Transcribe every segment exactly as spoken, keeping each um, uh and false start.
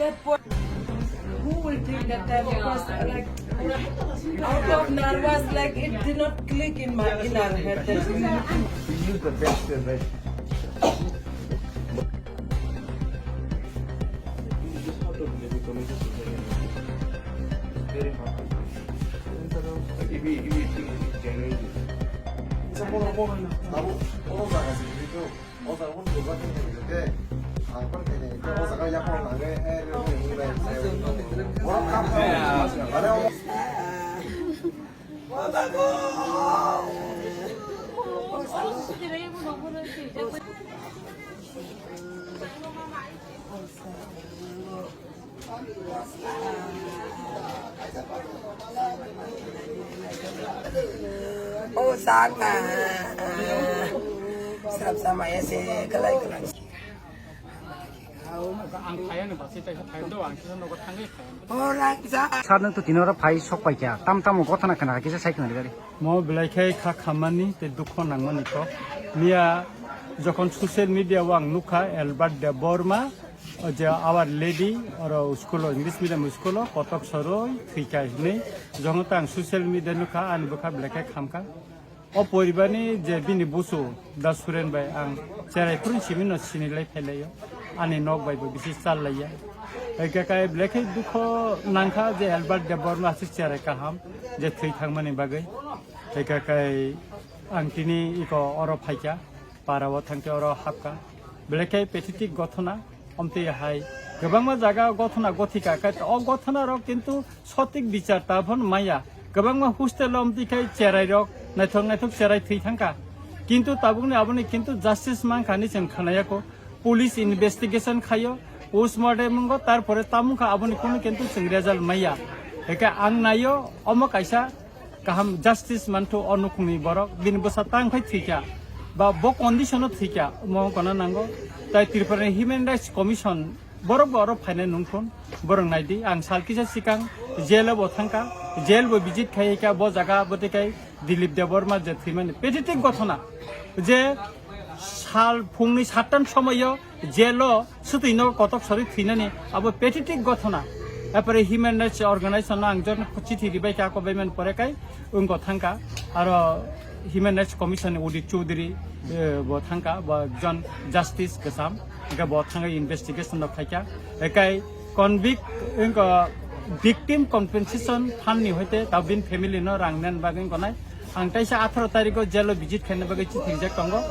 Who will drink that time? Because, like, out of nervous, like, it did not click in my inner head that we need to. We use the best, right? It's very hard. Like, if we, if we think it's genuine. O sakna. Sab samaya se kalai kalai. Ang kaya ni basi tai kaya do, ang kisa nogo thangwi kaya. O raksa. Sir, nwng to tini oro phai sok pai kha. Tam tamo gothana khna kisa sai khna gari. Mo belai khe kha khammani tei dukho nangmani kok. Miya jokhon social media o ang nukha Albert Debbarma, o je Our Lady oro school o, English medium school o kotok soroi thwikha hinwi. Jokhon ta ang social media nukha, ani bwkha belai khe khamkha. O poribarni je bini busu Da Suren bai ang cherai phurung simi no sinilai phailaio. Ani nok bai bo bisi challaiya. Hwnkhe kai belai khe dukho nangkha je Albert Debbarma aswk cherai kaham je thwi thangmani bagwi. Hwnkhe kai ang tini iko oro phaikha, para o thangkhe oro hapkha. Belai khe pathetic gothona. Omtwi hai kwbangma jaga gothona gothika, kai o gothona rok kintu sotik bichar ta phano maya. Kwbangma hostel o omtwi khai cherai rok naithok naithok cherai thwi thangkha. Kintu tabukni aboni kintu justice mankha hinwi chwng khwnayakho. Police investigation khaio, postmortem wngo, tarpore tamungkha aboni kunu kintu chwng result maya. Hwnkhe ang naio omo kaisa kaham justice manthu o nukhungni borok, bini bwsa tang phai thwikha, ba bo condition o thwikha, omo wngkha na nango. Tai Tripura ni Human Rights Commission borok bo oro phainai nungkhun, borok naidi, ang sal kisa sikang jail o bo thangkha, jail bo visit khai kha, bo jaga bo tei kai Dilip Debbarma je thwimani pathetic gothona, je sal phungni sattan somoio jail o swtwi no kotok sori thwinani abo pathetic gothona. Apore Human Rights Organization no ang joto chithi ribai kha, kobai man pore kai wngko thangkha, aro Human Rights Commission ni Udit Chowdhury, eh, bo thangkha, bo ekjon justice kwcham, hwnkhe bo thangwi investigation rok khaikha, ekai convict wngko victim compensation fund ni hoite tabin family no rang nan bagwi wngko nai. Ang taisa atharo tarikh o jail o visit khaina bagwi chithijak tongo.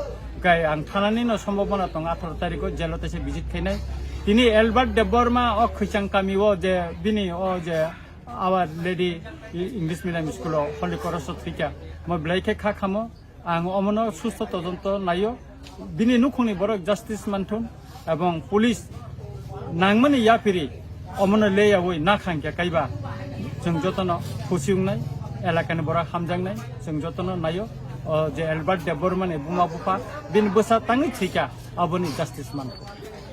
Kai ang thanani no sombhabona tongo atharo tarikh o jail o taisa visit khainai. Tini Albert Debbarma o Khwichang kami o je bini o je Our Lady English Medium School o Holy Cross o thwikha. Mo belai khe kha khamo. Ang omono susto todonto naio. Bini nukhungni borok justice manthun. Ebong police nangmani yaphiri omono leyaui nakhang khe kaiba chwng jotono khusi wngnai, elakani borok hamjaknai, chwng jotono naio. O je Albert Debbarmani buma bupha bini bwsa tangwi thwikha, aboni justice manthun.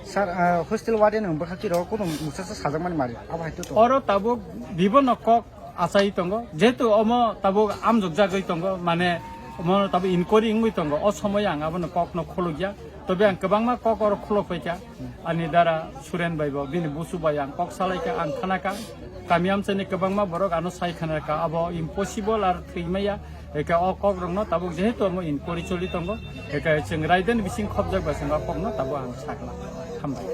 Sir, ah, hostel warden ni bwkha kiro kono musa sa sajakmani mari, abo hai to to. Oro tabuk bibono kok achai tongo, jehetu omo tabuk amjokjagwi tongo, mane omo tabuk inquiry wngwi tongo, o somoy ang abono kokno khulukya. Tobe ang kwbangma kok oro khuluk paikha, ani dara Suren bai bo, bini busu bai ang kok salaikha, ang khanakha, kami amchaini kwbangma borok ano sai khanakha, abo impossible ar thwimaya, eke o kok rokno tabuk jehetu omo inquiry choli tongo, eke chwng raidani bising khopjak bai chwng o kokno tabuk ang sakla. Hambai.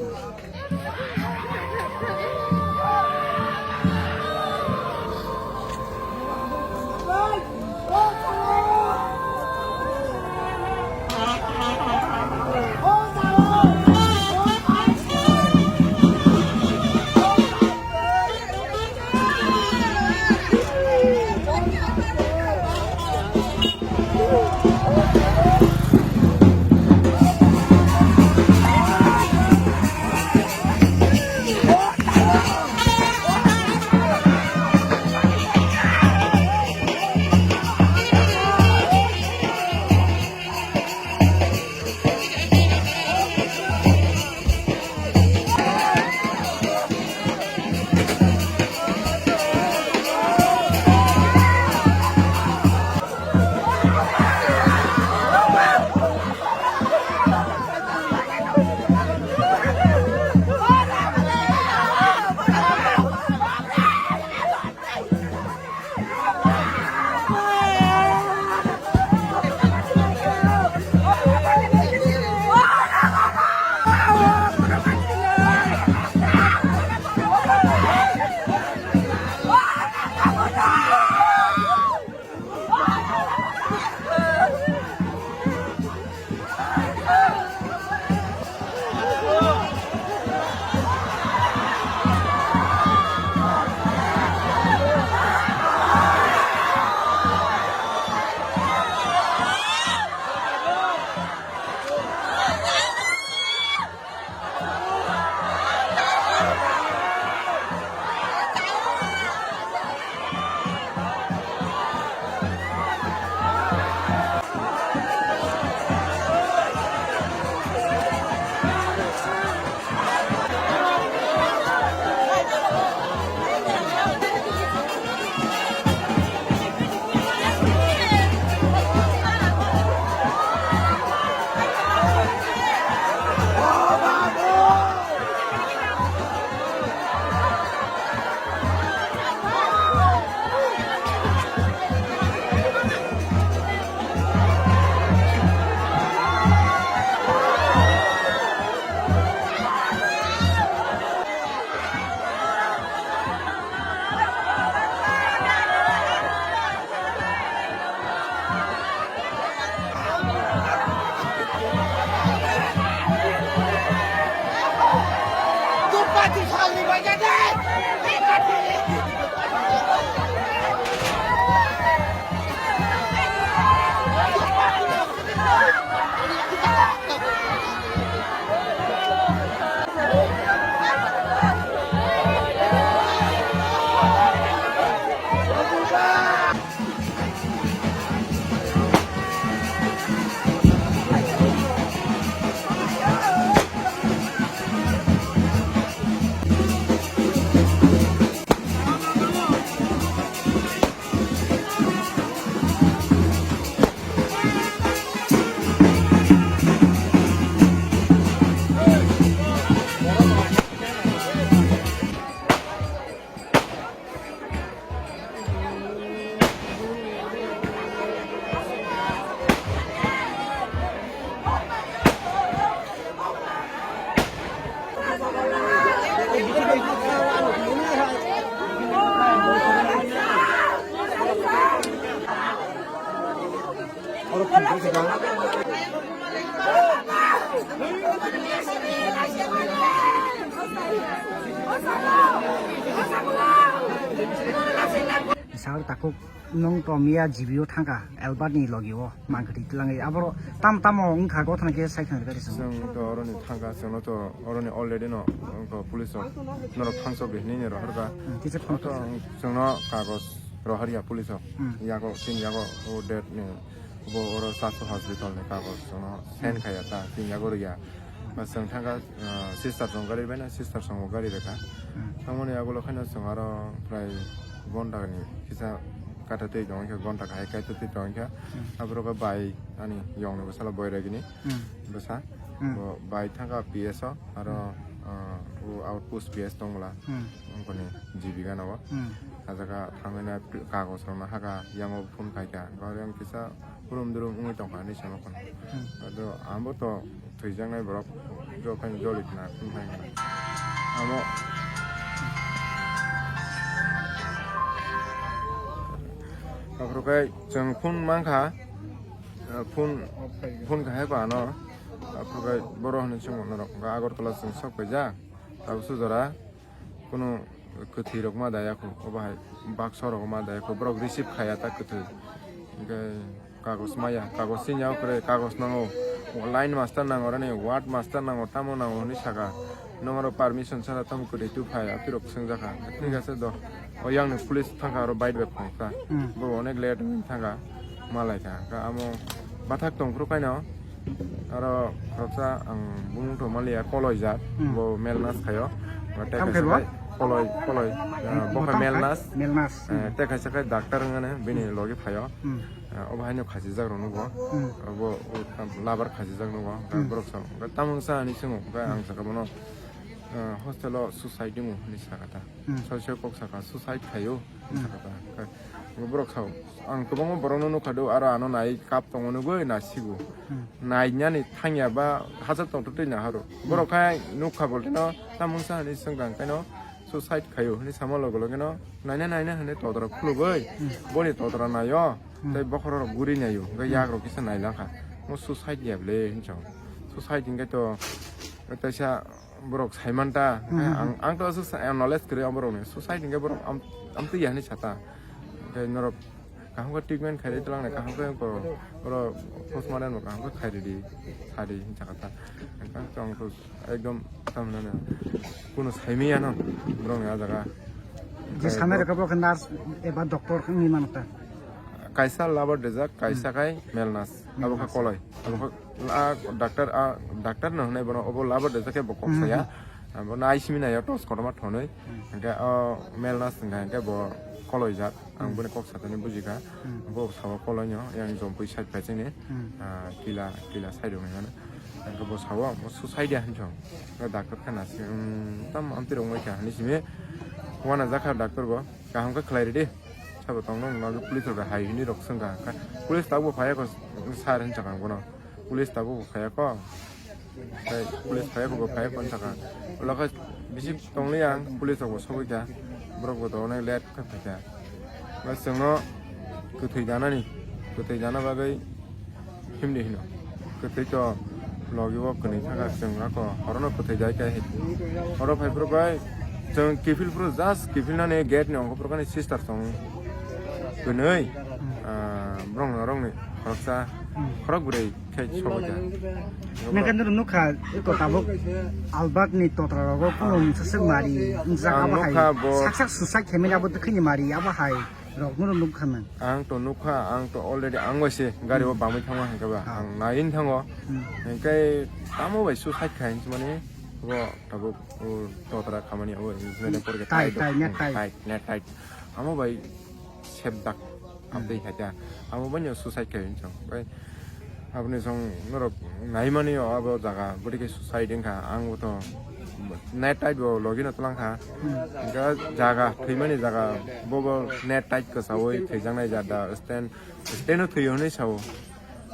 Sir, takuk nung to miya G B o thangka, Albert ni logi o, mangkri tilangi. Aboro tam tamo wngkha, gothana khe sai khna rwkha sir. Chwng to oroni thangka, chwngno to oroni already no, wngkha police rok norok thangsok hinwi ni rohorkha. Hmm, kisa phone to kha. Chwngno kagoj rohorya police rok. Hmm. Yago, tin yago, o date ni, bo oro Sasu hospital ni kagoj chwngno send khaya ta, tin yago rwya. Ba chwng thangkha, ah, sister chwng gari bai na, sister chwng bo gari rwkha. Hmm. Thangmani yagulo khaino chwng aro prai gonta ni kisa kata twi tong kha, gonta kahai kaita twi tong kha. Hmm. Aboro khe bai ani yong ni bwsala boiragini Hmm. bwsa. Hmm. Bo bai thangkha P S o, aro, Hmm. ah, o outpost P S tong bwla. Hmm. Wngkoni G B gana o. Hmm. Ah jaga thangwi na kagoj rok no haka, yango phone khai kha. Gari ang kisa Kurum durum wngwi tongkha hinwi sama kono. Hmm. Ado abo to thwijaknai borok, jo khaino joli khna, khum khai khna. Amo aphuru khe chwng phone mankha, eh, phone, phone khai kha ano, aphuru khe boro hinwi chwng norok Agartala chwng sok paijak, tabukhe jora. Kunu kwthwi rok ma daya kho, obo hai baksa rok ma daya kho, borok receive khaya ta kwthwi. Hwnkhe kagoj maya, kagoj sini ya kwrwi, kagoj nango, line master nango, rani ward master nango, tamo nango hinwi saka. Nwng oro permission sara tamo kwthwi tu phai, aphi rok swngjakha. Thik ase do, o yang ni police thangkha aro bike bai phangkha. Hmm. Bo onek late wngwi thangkha, malai kha. Hwnkhe amo bathak tongphuru kaino. Aro khoroksa ang bumung tongmaliya, Koloi jat, Hmm. bo Melnas khayo. Tei Tamo kaisa khe bo? Khai Koloi, Koloi, ah, Hmm, bo bo khe tamo khai? Melnas. Melnas. Eh, Hmm. tei kaisa khai doctor wngmani, bini Hmm. logi phayo. Hmm. Ah, obo haino khachijak rok nugo. Hmm. Obo, o, tam, labar khachijak nugo. Hmm. Borok sa, tamo wngsa hinwi swngo, hwnkhe ang Hmm. saka bono, ah, hostel o suicide wngmo hinwi sakha ta. Hmm. Soisoi kok saka suicide khayo. Hmm. Sakha ta. Borok sao, ang kwbangma borokno nukha do, aro ano nai kap tongo nugwi nasigo. Hmm. Nainani thangya ba hachal tongtwtwi naharo. Hmm. Borok khai nukha boltino, tamo wngsa hinwi swngkha, hwnkhe no suicide khaio hinwi sama loge loge no, naina naina hinwi todorok khulugwi, Hmm. boni todora naio, Hmm. tei bokhorok guri naio, hwnkhe Hmm. yagrok kisa nailangkha. Mo suicide ya ble hinwi sao. Suicide hinkhe to teisa borok saimanta, Hmm, hmm, ang, hmm. ang to aswk sa-, knowledge kwrwi o borokni. Suicide hinkhe borok am-, amtwi ya hinwi sata. Hinkhe norok kaham khe treatment khairwi twlangnai, kaham khe borok, borok postmortem bo kaham khe khairidi, sadi hinwi sakha ta. Hinkhe ang to ekdom tamhinani kunu saimiyano borokni ah jaga. Je sanai rwkha borok khe nurse eba doctor wngwi mano ta. Kaisa labar dejak, kaisa Hmm. khai Melnas. Abo khe Melnas. Koloi. Abo khe a doctor, a doctor no hwnwi bono obo labar dejak khe bo kok Hmm, saya. hmm. Abo nai simi nai tos kotorma thonwi. Hmm. Hwnkhe o Melnas hwnkha hwnkhe bo Koloi jat. Ang Hmm. boni kok satani bujikha. Hmm. Bo sawa Koloi no, yang Jompui side phaisingni, Hmm. ah, Kila, Kila side rok hinmano. Hwnkhe bo sawa, bo suicide ya hinwi thong. Hwnkhe doctor khe nasi, hmm, tam amtwi rok wngkha hinwi simi. Wana jakha doctor bo. Kaham khe khlai ridi. Sabo tongno wngno police rok hai hwnwi rok swngkha. Police tabuk bo phaiya kho, sir, hinwi sakha ang bono. Police tabuk bo phaiya kho. Tei police phaiya kho, bo phaiya kho, hinwi sakha. Ulo khe bisi tongliya ang, police rok bo sogwi kha. Borok bo to onek late khe phaikha. Ba chwngno kwthwi danani, kwthwi dana bagwi himdi hino. Kwthwi to logi o kwnwi thangkha chwng ako horono kwthwi dai khe. Oro phai phuru bai chwng kiphil phuru just kiphil nani gate ni ongkho phuru kani sister tong kwnwi, ah, borok no rok ni khoroksa khorok bwrwi khe sobo kha. Nokha nukha eko tabuk Albert ni totra rogo kuno mungsa se mari wngsa Ang abo hai nukha bo sak sak suicide khaimani abo twkhwini mari abo hai. Rok no nuk kha man. Ang to nukha, ang to already ang bai se gari o Hmm. bamwi thangma hwnkhe ba, Ah. ang naiwi thango. Hmm. Hwnkhe tamo bai suicide khai hinwi mani bo tabuk o totra khamani abo hinwi mani Hmm. porke Tai, tight tai, net hmm, tai. Tight, net tight. Amo bai sebdak Hmm. amtwi khaita. Amo bai no suicide khai hinwi chong. Bai Aboni song norok naimani o abo jaga, bwdikhe suicide wngkha, ang bo to net tight bo logino twlang kha. Hmm. Hwnkhe jaga, thwimani jaga, bobo net tight kwchaui thwijaknai jada, stand, stand-o thwio hwnwi sao.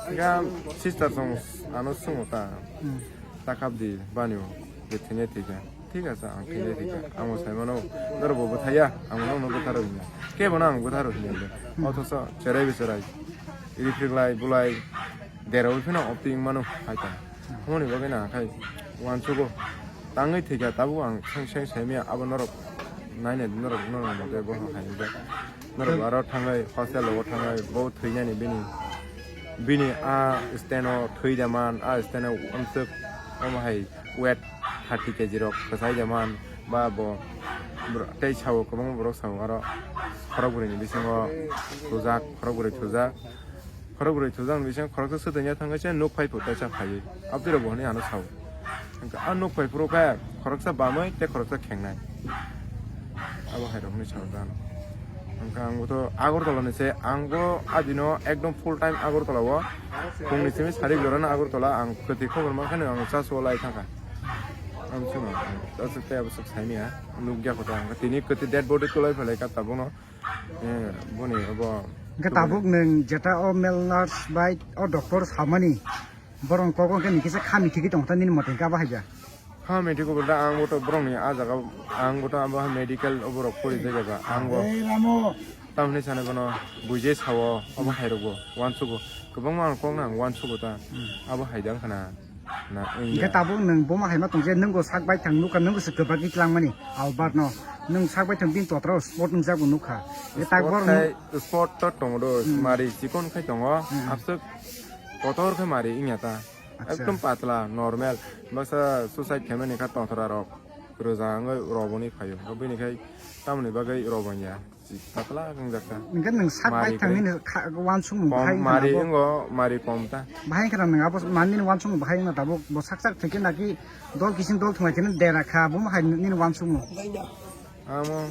Hwnkhe sister song ano swngo ta, Hmm. ta kap di, bani o, je thwinai thwikha. Thik ase, ang khe thik khe, ang bo sai mano, norok bo bwthai ya, ang bo nokno bwtharo hinya. Kebo no ang bwtharo hinya le. Hmm. Othoso cherai bai cherai, iri phriklai, bulai, Dera wi phano opting mano hai ta. Hwnwi bagwi na khai uansugo. Tangwi thwikha tabuk ang seng seng saimaya abo norok nainai norok norok mode bo hai hwnjak. Norok aro thangai hostel o thangai bo thwinani bini bini a stand o thwi da man a stand o amswk omo hai weight thirty K G rok kwchai da man ba bo tei sao kwbangma borok sao aro khorok bwrwi ni bisingo thujak khorok bwrwi thujak. Khorok bwrwi thujak ni bisingo khoroksa swtwngya thangkhe se nuk phai phuru teisa phaiwi. Abdurok bo hwnwi ano sao. Hwnkhe a nuk phai phuru khe khoroksa bamwi tei khoroksa khengnai. Abo hai rok hwnwi sao da ano. Hwnkhe ang bo to Agartala ni se, ang bo a dino ekdom full time Agartala o. Phungni simi sari jora no Agartala ang kwtwi khobor mankha no ang chasu o lai thangkha. Ang chwngno, aswk tei abwswk saimanya nukya kho ta ang tini kwtwi dead body kwlai phailai kha tabukno. Eh, boni obo. Hwnkhe tabuk nwng jeta o male nurse bai o doctor samani borok kok hwnkhe nini kisa khami thigwi tongkha nini mote hwnkhe abo hai ja. Khami thigwi bo da ang bo to borokni ah jaga ang bo to abo medical oborok pori jaga ba ang bo. Ei Ramo. Tamni sana bono buije sao obo hai rok bo uansugo kwbangma ang kok nang uansugo ta abo hai dang khana. Na, wngya. Hingke tabuk nwng bomo hai ma tong je, nwng bo sak bai thang nukha, nwng bo se kwbagwi twlangmani Albert no. Nwng sak bai thang bini totra o spot wngjak bo nukha. Hingke tak Spot bor khai, spot to tongo do, Hmm. mari chikon khai tongo, Hmm. aswk kotor khai mari wngya ta. Acha. Ekdom patla, normal. Baksa suicide khaimani kha totra rok. Rwja wngwi roboni phaio. Bini khai tamoni bagwi robon ya. Patla wngjakha. Hingke nwng sak bai Mari thang khe. Nini kha-, uansukmung Kom, bahai wngkha mari na bo. Wngkha, mari kom ta. Bahai wngkha na nwng abo manini uansukmung bahai wngkha tabuk bo sak sak thwikhe naki dol kising dol thwnglai kheno dera kha bo bahai nini uansukmung. Amo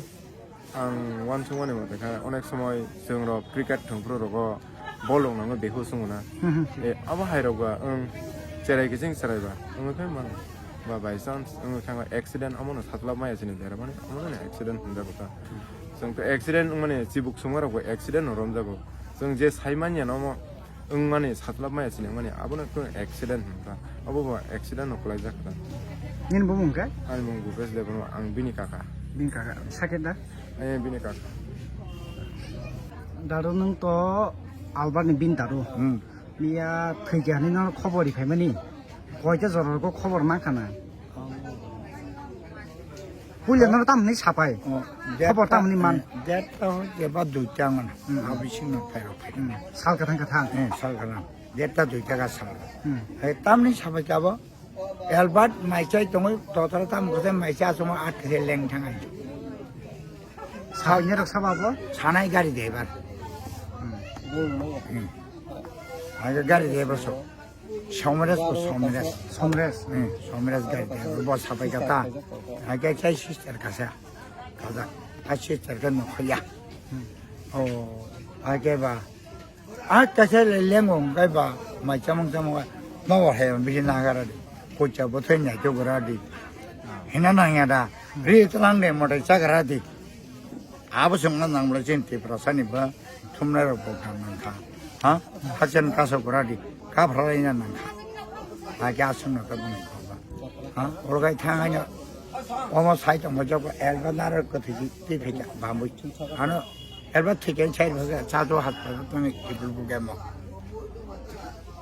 ang uansukmani mate kha onek somoi chwng rok cricket thwngphru rogo bol rok nangno behu swngo na. Hmm, hmm. E, abo hai rok ba wng cherai kising cherai ba wngwi khe mano. Ba by chance wngwi khe accident omono satlap maya chini dera mani omono accident hwnjago ta. Chwng to accident wngmani chibuk songma rok bo accident no romjago. Chwng je sai manya no omo wngmani satlap maya chini wngmani abono to accident hwn ta. Obo bo accident no kwlaijak ta. Nini bumung khe? Ani mung Bhupesh Debbarma, ang bini kaka. Bini kaka. Sakhe da? Eh, bini kaka. Daru nwng to Albert ni bini daru. Hmm. Miya thwikha hinwi no khobor ri phaimani. Koita jora rogo khobor mankha na. Puila no tam hinwi sapai. Oh, Khobor tam hinwi man. Date to je ba duita man. Hmm. Abising no phairok phai. Hmm. Sal kathang kathang. Hmm, sal kathang. Date ta duita ga sal. Hmm. Hai tam hinwi sapai kabo. Albert maisai tongwi totora tam khe maisai asongo at khe leng thangai. Sal nyerok saba bo? Sanai gari driver. Hmm. Hmm. Aga gari driver so. Somres ko Somres. Somres. Hmm, Somres gari driver bo sapai kata. Aga kai sister kasa. Kaza. A sister ka no khoya. Hmm. Oh, aga ba. A kaisa le lengo kai ba mai chamang chamang ma wa he bisi na gara di. Kocha bo thoi nyai to gara di. Hina nang ya da. Ri tlang de mo dai cha gara di. Abo song na nang bla chin Tiprasa ni ba thumna ro bo kan nang kha. Ha? Ha chen ka so gara di. Ka phra ina nang kha. Ha kya sung na ta bung ko ba. Ha? Oro kai thang ai na. Omo sai tong mo jok el ba na ro ko thi ti phe ja ba mo. Ano Elba thikhen chai bhaga chato hat bhaga tong ibu buge mo.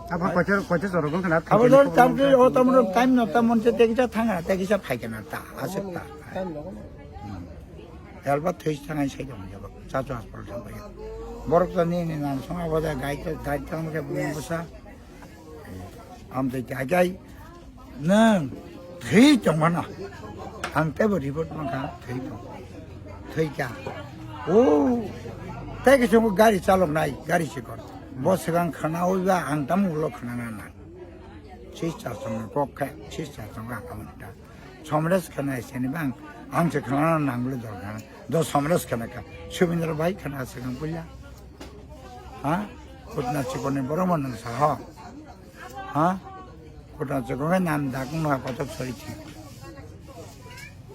Abo kochor kochor sorok wngkha na Abo thikhen dor khobor tamke wngkha. O tamro time no tamon se tekisa thanga tekisa phaikena ta asek ta. Hmm. Elba this thangai sai dong jabo chato hat bhaga tong bhaga. Borok to ni ni nan song abo da gai to gai tang ke bung busa. Amtwi kaigai nwng thwi tongmano. Ang teibo report mankha thwi tong. Thwi kha. O tei khe chwngbo gari chaloknai, gari sikon. Bo swkang khwnawi ba ang tamo ulo khwnana nang. Sister chwngno kok khe, sister chwngno ang tamo ta. Somres khwnai sini bang ang se khwnana nang le dorkar. Do Somres khwna kha. Subindra bai khwna swkang puila. Ha? Khutna chikoni borok mo nwng sa ho. Ha? Khutna chikoni nam dak no kotor sori thi.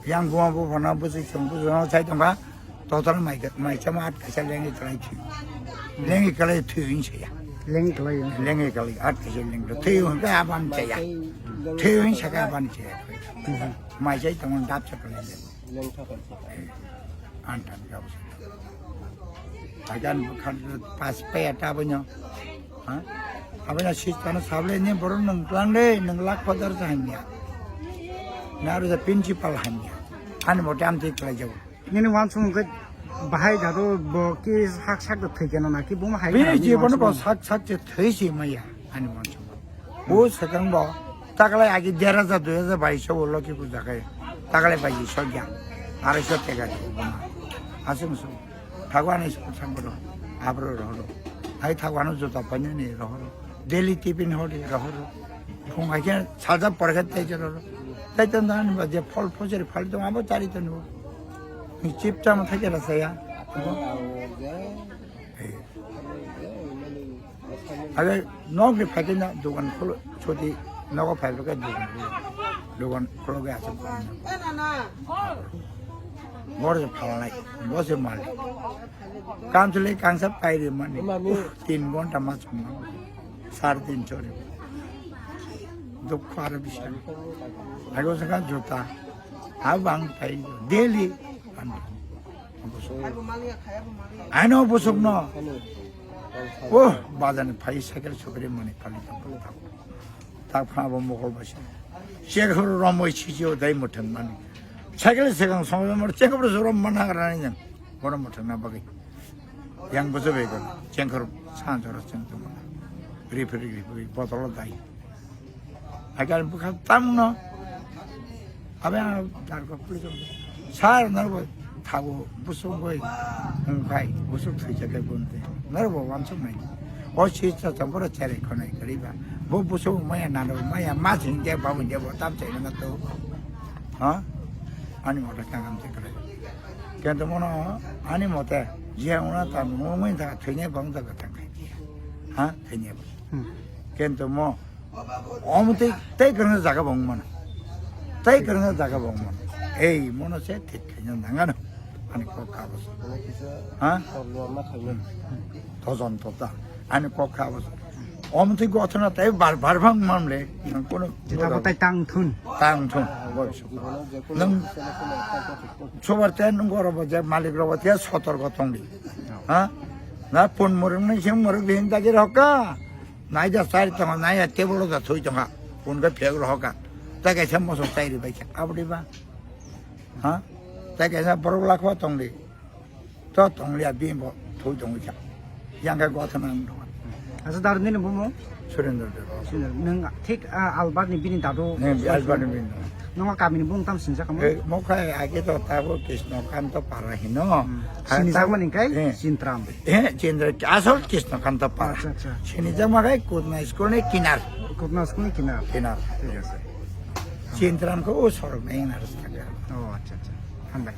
Yang buma bu phana busi chwng busi no sai tongkha. Total mai mai chama at kaisa lengi kalai thi. Lengi kalai thi hin saya. Lengi kalai hin. Lengi kalai at kaisa lengi thi hin ka aban saya. Thi hin saka aban saya. Mai sai tong dap sa kalai. Lengtha kan sa. Antan ka busi. Ajan bukan pas pe ata bunyo. Ha? Aboni sister no sablai ni borok nwng twlang de, nwng lakh patar sa hamya. Na aro ja principal hamya. Ani mote amtwi kwlai jago. Nini wansong khe bahai dado bo ki sak sak da thwi keno na ki buma hai Bini na ni jibon bo wansong. Sak sak je thwi si maya ani wansong. Bo sakang bo taklai agi der hajar dui hajar baiso bo loki puja khai. Taklai bai so gya. Arai so tega di buma. Asung so. Thago ani so thang bo. Abro ro ro. Ai thago ano jota pani ni ro ro. Daily tiffin hodi rohoro. Phung hai khe salsa pore khe tei jero ro. Tei ton dan ba je phol phojeri phali tong abo chari ton bo. Ni chip cham thai jera saya. Abo nok ni phai na dogan kholo choti nogo phai ka dogan kholo. Dogan kholo ga asa. Bor je phalai, bor je malik. Kamchwlwi kangsa pairi mani. Mami. Tin ghonta ma chwngma. Sar tin chori. Dukho aro bisa. Ago saka juta. Ha bang pai daily. Ano busuk no. Oh, bazani phai cycle sukri mani kali. Tak phano bo mokol baisa. Chek horo romoi sisi o dai muthang mani. Cycle sekang song mo chek horo rom mana rani yang. Borom muthang na bagai. Yang bojo bego. Chek horo san jora cheng tu mana. Ripri ripri botol dai. Agar bukan tam no. Abe ang dar ko pulis. Sar nor bo thago busuk goi. Hung khai busuk thwi jate bunte. Nor bo wansuk nai. O si cha cha boro chere khonai kariba. Bo busuk maya nano maya ma jing je ba unje bo tam chai na to. Ha? Ani mote kangam te kare. Kento mono ani mote je una ta mo mai ta thwine bang ta ka tang khai. Ha? Thwine. Hmm. Kento mo Omo tei, tei kwrwngna jaga bo wng mano. Tei kwrwngna jaga bo wng mano. Ei, mono se thik khaina nangano. Ani kok kha bwswk. Ha? Tojon tota. Ani kok kha bwswk. Omo tei gothona tei bar, bar bang mamle. Nang kono Jeta bo tai tang thun. Tang thun. Boi. Nang sobar te nung goro bo je malik robo te sotor go tongdi. Ha? Na pun murung ni sing murung din dagi roka. Naida chari tongo, naida table o da thwi tongo. Pun khe phek rohoka. Tai kaisa moso chairi bai kha. Aboni ba. Ha? Tai kaisa borok lakho tongdi. To tongli a bini bo thwi tongwi kha. Yang khe gothana ang tongo. Asa dar nini bumo? Surendra Debbarma. Surendra. Nang thik, ah, Albert ni bini dadu. Ne, Albert ni bini. Nongo kamini bung tam sinjak kamo? Eh, mo khai age to tabo Krishna Kanta Para hino. Hmm. Ha, Sini tabo, jakmani kai eh. Sintram. Eh, Chandra, asol Krishna Kanta Para. Acha, acha. Sini jakma kai Kutna school ni kinar. Kutna school ni kinar. Kinar. Thik ase. Sintram ko o sorok nai na rasta ka. Oh, acha, acha. Hambai.